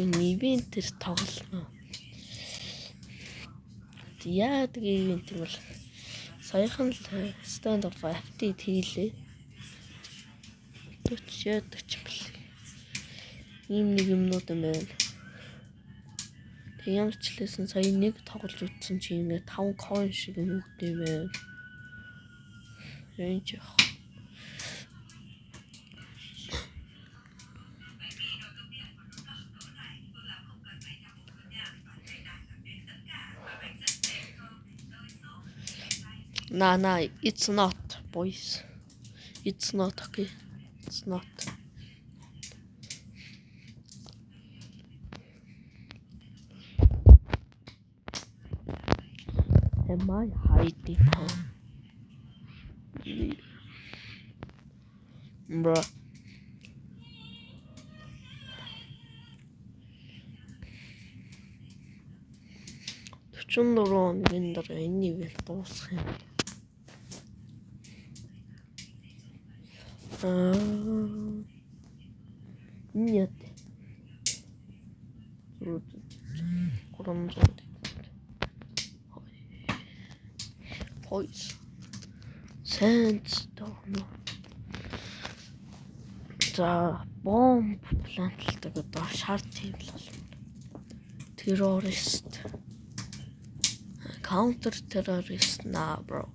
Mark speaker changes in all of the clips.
Speaker 1: Энэ event ээр тоглоно. Яадаг event юм бол саяхан л Standoff update хийлээ. Төч яадаг ч юм бэл. Ийм нэг юмнууд юм байна. Тэг ямар ч лээсэн сая нэг тоглож үтсэн чи ингээ 5 coin шиг юм өгд юм байна. Энэ ч яах. Nah, it's not, boys. It's not okay. It's not. Am I hiding? Huh? Bruh. 44 хоногийн дараа энэ event дуусах юм. Аа. Энэ яа вэ? 300. Poise. Sandstone. За, бомб plant лдаг одоо шар team л болно. Terrorist. Counter terrorist, nah, bro.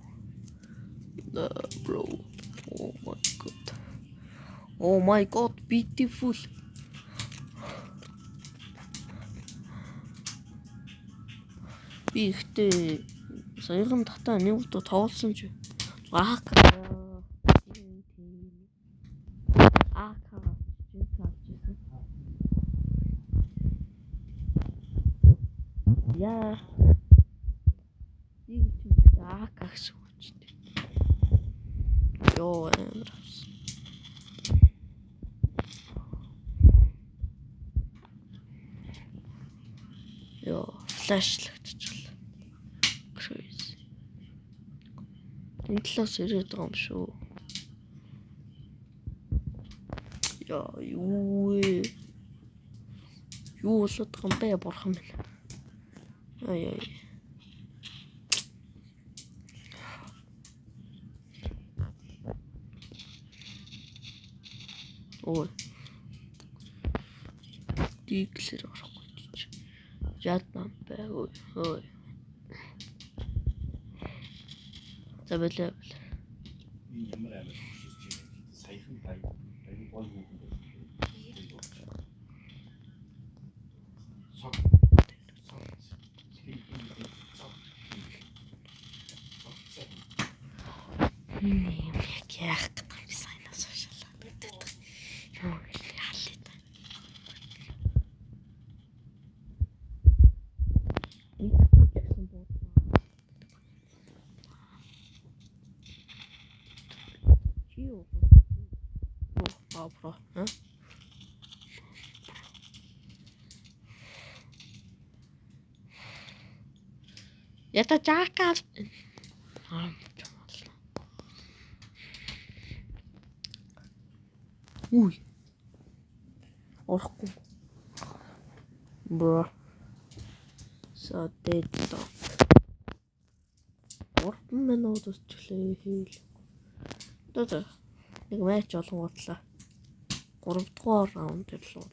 Speaker 1: Nah, bro. Oh my God. Oh my God, beautiful. Би ихтэй саяхан татаа нэг удаа тоглосон чи АК АК жинхэнэ авч ирсэн. Яа. Нэг ч АК гэсэн үг ч тийм. Йоо, амар авсан. Йоо, flash лагдчихлаа. Crazy. Энэ талаас ирээд байгаа юм шүү. Яа, юу вэ? Юу болоод байгаа юм бэ, бурхан минь? Ай ай. Ой. Deagle ээр орохгүй чи. Жадман бай. Ой. Ой. За, болоо.
Speaker 2: Энэ ямар амар хөшөж байна. Саяхан аяг аяг гой хүүхэн байсан. Сог. Сог. Сог. Сог.
Speaker 1: Энэ юм яг яах гэдэг юм бэ, сайнаас хойшоо гэдэг. Юу гэлээ халъя та. Мэдхгүй ч гэсэн буудлаа. Чи юу? Оо, bro. Ха? Ята жакал. Аа. Үгүй. Орохгүй. Bro. So dead dog. 3 минут өсчлээ хийл. Одоо нэг матч олонгуутлаа. 3 дугаар раунд ирлээ.